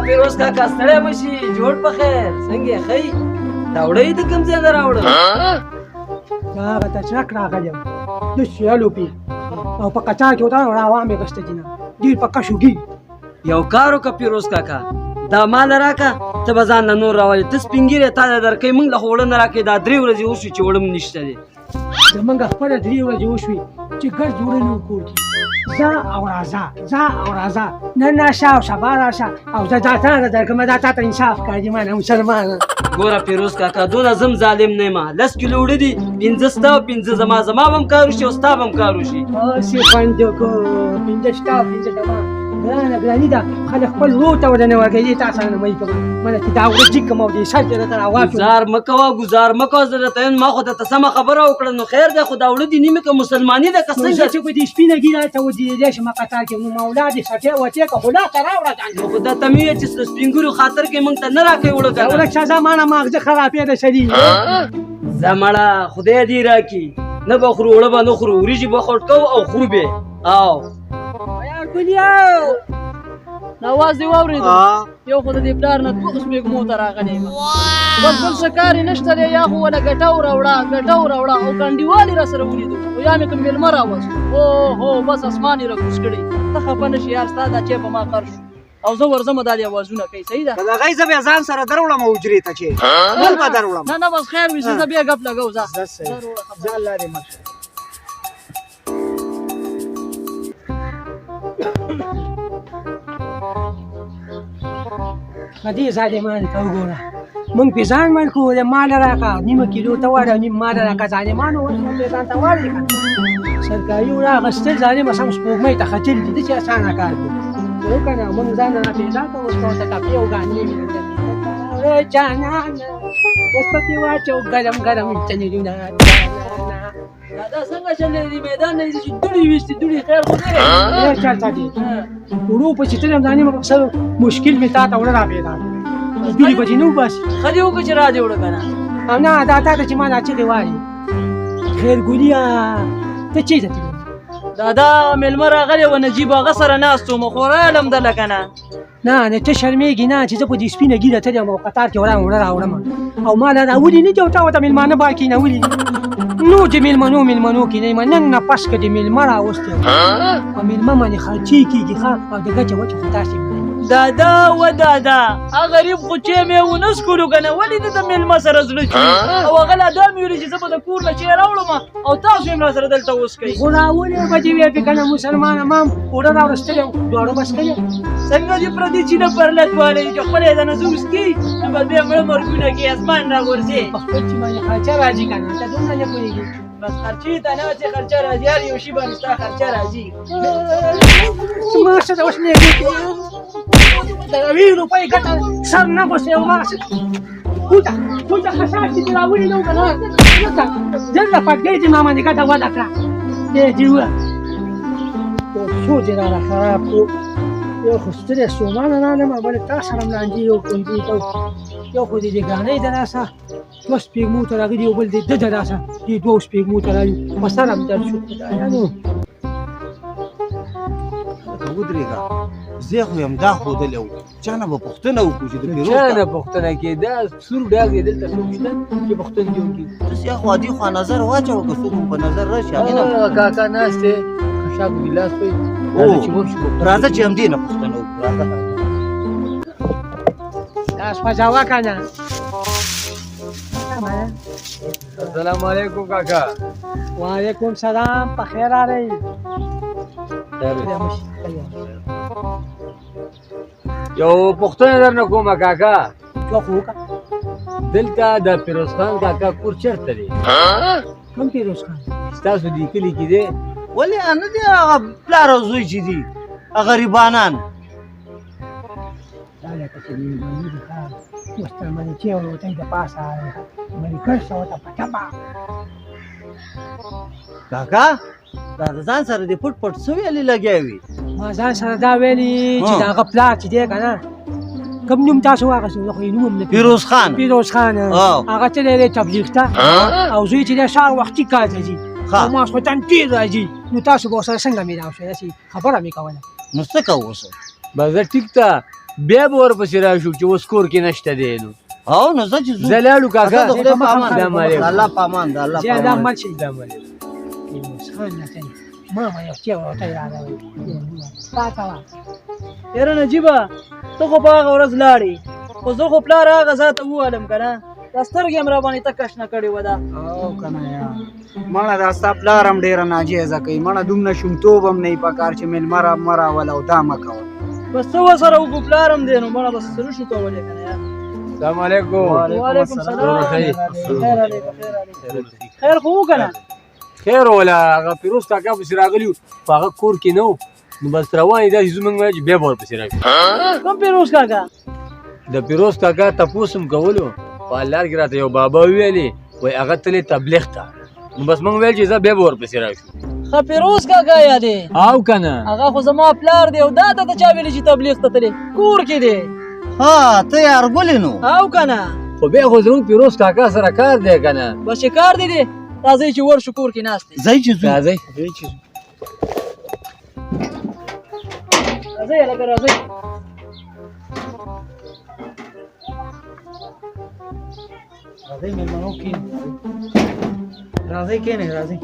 پیروز کاکا، ستړی مه شي، جوړ په خیر. څنګه یې؟ ښه یې؟ دا اوړه یې د کوم ځای نه راوړل؟ دا هغه تچرک راغلی یم د سیالو پې او په قطار کې ورته راوامې غسته دي نه ډېر په کشو ګي. یو کار وکړه پیروز کاکا، دا مال راکه، ته به ځان له نور راولې. ته سپین ږیری، تا له درکوي، موږ له خو اوړه نه راکوي. دا 3 ورځې وشوې چې اوړه مو نشته دی. زمونږ خپله 3 ورځې وشوې چې ګرد اوړه نه وو کور کې. ځه او راځه، ځه او راځه، نن راشه او سبا راشه، او زه دا تا نه درکوم، دا تا ته انصاف کار دی مانه مسلمانه. ګوره پیروز کاکا، دونه زم ظالم نه یم. 10 کیلو اوړه دي، 5 ستا او 5 زما، زما به هم کار وشي او ستا به هم کار وشي. هسې خوند وکړو، 5 ستا او 5 زما. ګرانه ګراني ده، خلک خپل ورور ته ورنه ورکوي، دې تا سره نه مې کوم منه چې دا اوړه جګ کړم او دې سر دې راته راواچوم. ګوزار مه کوه، ګوزار مه کوه، زه درته یم، ما خو درته سمه خبره وکړه. نو خیر دی، خو دا اوړه دې نیمې که مسلماني ده که نو څنګه؟ زه چې په دې سپینه ږیره ته ودرېدی شم قطار کې، نو مولا دې سټې وتې که خو لاسته راوړه ځان. نو خو درته مې وویل چې د سپین ږیرو خاطر کې موږ ته نه راکوي اوړه که نه؟ اوړه شه زما نه ماغزه خرابې ده سړي. ځه مړه، خدای دې راکړي، نه به خورو اوړه به نه خورو، وریجې به خړ کوو او خورو به. او یار ګلیا، اواز دې واورېدو؟ یو خو د دې پلار نه دوه سپېږمو ته راغلی یم، بس بل څه کار یې نشته دی. یا خو وله ګټه وراوړه، ګټه وراوړه، او کنډیوال یې راسره ولیدو، او یا مې کوم مېلمه راوست، او هو بس اسمان یې راکوز کړی. ته خفه نه شې یار، ستا دا چای په ما قر شو او زه ورځمه، دا دې اوازونه کوي. صحیح ده؟ که دغه زه بیا ځان سره دروړم حجرې ته چې بل به دروړم. نه نه، بس خیر وي، زه بیا ګپ لګوم. ځه ځه صحیح، ځه الله دې مل شه. په دې ظالمانو ته وګوره، موږ پې ځان مړ کړو، د مال راکړه نیمه کیلو ته واړه، نیم مال راکړه. ظالمانو اوس هم پې ځان ته واړې که نه سرکاري اوړه اخیستل، ظالمه سم سپوږمۍ ته ختل دي، داسې اسانه کار دی نو که نه. موږ ځان را پیدا کړو، اوس به ورته ټپې او ګانې وي. جانانه اوس پکې واچو ګرم ګرم تنورونه. دا څنګه چلې دي میدان نه دي چې دوړي ویستي دوړي؟ خیر خو دی؟ چېرته دي وړو په چې تلم، ځانې په سر مشکل مې تا ته وړه را پیدا کړه، دوړي پسې نه وباسي. ښه دې وکړه چې را دې وړه که نه. او نه دا تا ته چې ما دا چغې وایي. خیر ګلیا، ته چېرته تللی؟ دادا مېلمه راغلی و، نجیب، هغه سره ناست وم، خو رالم دله که نه. نه نه، ته شرمېږې نه چې زه په دې سپینه ږیره تللی یم او قطار کې وړم اوړه راوړم او ما لا راولي نه دي، او تا ورته مېلمانه بار کېنولي دي. نو د مېلمنو مېلمنو کې نه یم. نن نه پس که د مېلمه راوستی په مېلمه باندې خرچې کېږي، ښه، او د ګټې وچې خو تاسې. دادا و دادا، هغه غریب خو چې مې ونه څکلو که نه، ولې د مېلمه سره زړه چوي؟ او هغه لا دا مې ویلي چې زه به د کور نه چای راوړم او تاسو یې هم راسره دلته وڅکئ. خو راولې به دې وی پې که نه مسلمانه، ما هم اوړه راوړستلی وم، دواړو بس کړی. څنګه دې پردي چینه پرلت والی چې خپله یې د نه زه وڅکي، نو به بیا مړه مرګونه کوي، اسمان راغورځي. په خپل چې باندې خرچه راځي که نه، ته دومره نه پوهېږې. بس خرچې ته نه چې خرچه راځي، هر یو شي باندې ستا خرچه راځي. ما څه د اوس نه د یوې روپۍ ګټه سر نه غوسې او ما څه کوته کوته خشاش دې راوړي نو که نه، دلته دلته پټګۍ دې ما باندې ګټه وده کړه. دې دیوه یو څو دې راله خراب کړو. یو خو ستړی ستومانه رالم، او بل تا سره هم لاندې یو کندې ته، یو خو دې د ګرانۍ د لاسه دوه سپېږمو ته راغلي، او بل دې ده د لاسه دې دوو سپېږمو ته راغلي، په سر هم درد شو خدایانو. هلکه ودرېږه، زه خو یم دا ښودلی و، چا نه به پوښتنه وکړو چې د پیروز چا نه پوښتنه کې دا سور ډاګ دی، دلته څوک شته چې پوښتنه دې وکړي؟ داسې اخوا دې خوا نظر واچوه، که څوک هم په نظر راشي هغې نه. هغه کاکا ناست دی، خشاک ګیلاس وایي. راځه چې ورشو. راځه چې همدې نه پوښتنه وکړو، راځه. لاس خوځوه که نه. السلام علیکم کاکا. وعلیکم سلام، په خیر راغلی. یو پوښتنه درنه کومه کاکا. تو خو وکړه. دلته د پیروز خان کاکا کور چېرته دی؟ کوم پیروز خان؟ ستاسو دې کلي کې دی. ولې نه دی هغه پلار او زوی چې دي، هغه غریبانان. دا لکه چې مېلمانه دي، ښه اوس تر منیچې او روټۍ د پاسه ملګر شه ورته په ټپه. کاکا دا د ځان سره دې پټ پټ څه ویلي لګیا وي؟ ما ځان سره دا ویلي چې د هغه پلار چې دی که نه، کوم نوم تاسو واخیستو، زه خو یې نوم هم نه پېژنم. پیروز خان. پیروز خان هغه تللی دی تبلیغ ته، او زوی چې دی سهار وختي کار ته ځي او ماسخوتن ډېر راځي، نو تاسو به ورسره څنګه میلاو شئ؟ داسې خبره مې کوله. نو څه کوو اوس؟ بس زه ټیک ته بیا به ورپسې راشو چې اوس کور کې نشته دی. نو او نو زه چې ځو. زه لاړو کاکا. د خدای په امان. السلام علیکم. د الله په امان، د الله زه په دا امان. مل شي. السلام علیکم. فیروز خان نه ما به یو چای ورته راغلی. پاکه وه. یاره نجیبه، ته خو په هغه ورځ لاړې، خو زه خو پلار هغه ځای ته ووهلم که نه، دا سترګې هم راباندې تکه شنه کړې وه. دا او که نه یار، مړه دا ستا پلار هم ډېره ناجایزه کوي. مړه دومره شومتوب هم نه وي پکار چې مېلمه را مه راوله او دا مه کوه. بس څه ورسره وکړو، پلار هم دی نو مړه بس څه نه شو کولی که نه یار. السلام علیکم. وعلیکم السلام. خیر. خیر علیکم، خیر علیکم. خیر خو وکړه. خیر ولا هغه فیروز کاکا پسې راغلی وو، په هغه کور کې نه و، نو بس روان یې داسې زمونږ ویل چې بیا به ورپسې راشو. کوم فیروز کاکا؟ د فیروز کاکا تپوس هم کولو، په لار کې راته یو بابا وویلې وایي هغه تللی تبلیغ ته، نو بس مونږ ویل چې ځه بیا به ورپسې راشو. ښه فیروز کاکا یادې؟ او که نه هغه خو زما پلار دی، او دا ته چا ویلي چې تبلیغ ته تللی، کور کې دی. ها ته یار ګلې نو. او که نه خو بیا خو زمونږ فیروز کاکا سره کار دی که نه. بس چې کار دی دی، راځئ چې ورشو، کور کې ناست دی. ځئ چې ځو. راځئ. راځئ هلکه راځئ. راځئ مېلمنو کښېنئ، راځئ کښېنئ، راځئ.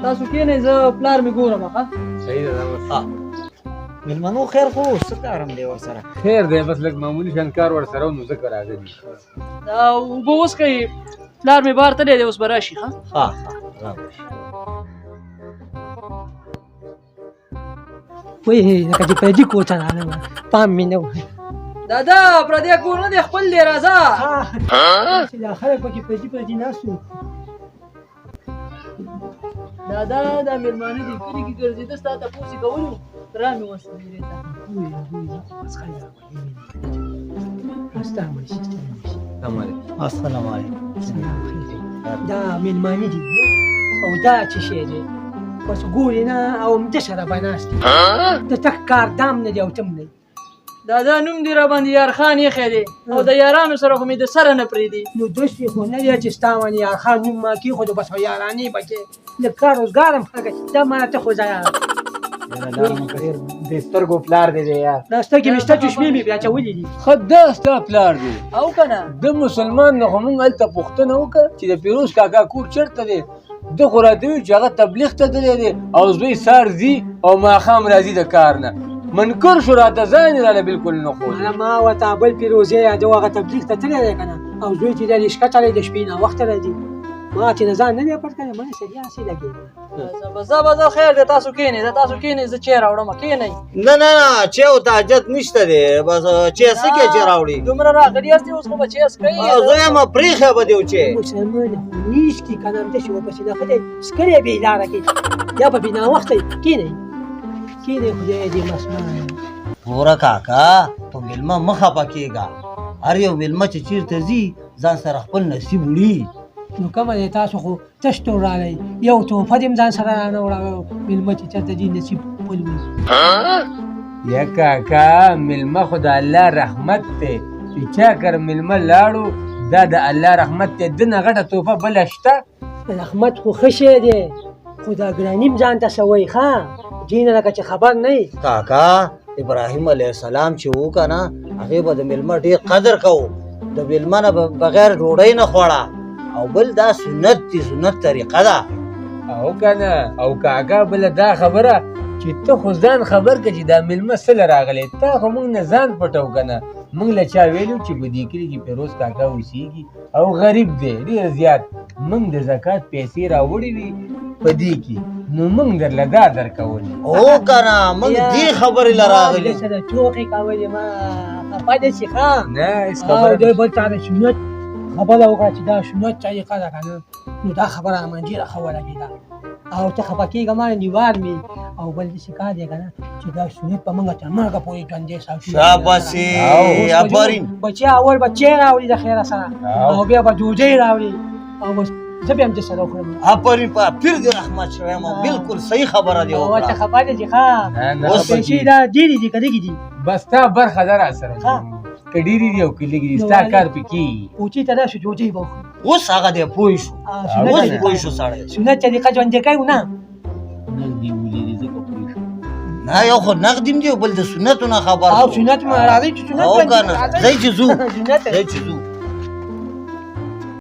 تاسو کښېنئ، زه پلار مې ګورم. ښه صحیح ده. ها مېلمنو خیر خو څه کار هم دی ورسره؟ خیر دی، بس لږ معمولي شان کار ورسره و، نو ځکه راغلی. دا اوبه وڅښئ، پلار مې بار تللی دی، اوس به راشي. ښه ها ها راوړه. وایي لکه چې پردي کور ته راغلی وم، پام مې نه و. دادا پردی کور نه دی، خپل دی، راځه. چې دا خلک پکې پردي پردي ناست وو. دادا دا مېلمانه دي، کلي کې ګرځېده، ستا تپوس یې کولو، را مې وسته دیرې ته. السلام علیکم. السلام علیکم. سلام، خیر دی. دا مېلمانه دي او دا څه شی دی؟ بس ګورې نه او همده سره به ناست دي. د تک کار دام نه دی او تم نه دی. دادا نوم دې را باندې یار خان ایښی دی، او د یارانو سره خو مې د سره نه پرېږدي. نو داسې خو نه دی چې ستا باندې یار خان نوم ما کېښود، بس یارانې به کې لږ کار روزګار هم ښه کوي. دا ما ته خو ځای د سترګو پلار دی دی یار. دا سترګې مې شته، چشمې مې پرې اچولې دي. ښه دا ستا پلار دی؟ او که نه د مسلمان نه خو مونږ هلته پوښتنه وکړه چې د فیروز کاکا کور چېرته دی، ده خو راته وویل چې هغه تبلیغ ته تللی دی او زوی سهار ځي او ماښام راځي د کار نه. منکر شو راته، ځان یې راله بالکل نه ښود. ما ورته بل فیروزی یادو، هغه تبلیغ ته تللی دی که نه، او زوی چې دی ښکته دی د شپې ناوخته راځي. ما چې نه ځان نه دی پټ کړی، ما سړي هسې لګېږي. بزه بزه خیر دی، تاسو کښېنئ، زه تاسو کښېنئ، زه چای راوړم، کښېنئ. نه نه نه، چای ورته حاجت نشته دی، بس چای څه کې چې راوړي؟ دومره راغلي یاست، اوس خو به چای څکئ. زه یم پرېښی به دی چای. مسلمان خو نیش کې که نه، همداسې ورپسې نښتی څکلی بې لاره کې یا به بې ناوخته. کښېنئ کښېنئ، خدای دې مسمان. ګوره کاکا، په مېلمه مه خفه کېږه، هر یو مېلمه چې چېرته ځي ځان سره خپل نصیب وړي. نو کومه دی، تاسو خو تش تور راغلی، یو تحفه دې هم ځان سره رانه وړه. مېلمه چې چېرته ځي نصیب خپل وړي. یا کاکا، مېلمه خو د الله رحمت دی، چې چا کر مېلمه لاړو دا د الله رحمت دی، ده نه غټه تحفه بله شته؟ رحمت خو ښه شی دی، خو دا ګراني هم ځان ته سوی. ښه دې نه لکه چې خبر نه یې. کاکا، ابراهیم علیه السلام چې و که نه، هغې به د مېلمه ډېر قدر کوو، د مېلمه نه به بغیر ډوډۍ نه خوړه، او بل دا سنت دی، سنت طریقه ده. او که نه، او کاکا بله دا خبره چې ته خو ځان خبر که چې دا مېلمه څه له راغلی، تا خو موږ نه ځان پټو که نه. موږ له چا ویلو چې په دې کلي کې فیروز کاکا اوسېږي او غریب دی ډېر زیات، موږ د زکات پیسې راوړې وي په دې کې، نو موږ درله دا درکولې. او که نه، موږ دې خبرې له راغلي. ما سره ټوقې کولې، ما خفه نه شي. ښه نه، هېڅ او خبره دی بل چا د سنت خبره وکړه چې دا سنت طریقه ده که نه، نو دا خبره ما ډېره ښه ولګېده. او ته خفه کېږه ما، نیوال مې او بل داسې کار دی که نه چې دا سنت په موږ تر مرګه پورې ژوندی ساتو. شاباسي، آفرین. بچیا اول به چای راوړي د خیره سره، او بیا به ډوډۍ راوړي، او بس زه به هم دې سره وخورم. آفرین، په پیر دې رحمت شوی یم، بالکل صحیح خبره دې او ته وکړه. خبر دی چې ښه نه، نه اوس خفه پیسې کېږي. دا ډېرې دي که لږې دي؟ بس تا برخه ده را سره، ښه. که ډېرې دي او که لږې دي ستا کار پې کېږي. کوچې ته راشو ډوډۍ به وخورو. اوس هغه دی پوه شو، سنت اوس طریقه. پوه شو سړی. سنت طریقه ژوندی کوي نه. نږدې ولیدې ځکه پوه نه، یو خو نقد هم دی او بل د سنتو نه خبر او شو. سنت ما راځي چې سنت او باندې که نه، راځي. ځئ چې ځو. سنت. ځئ چې ځو.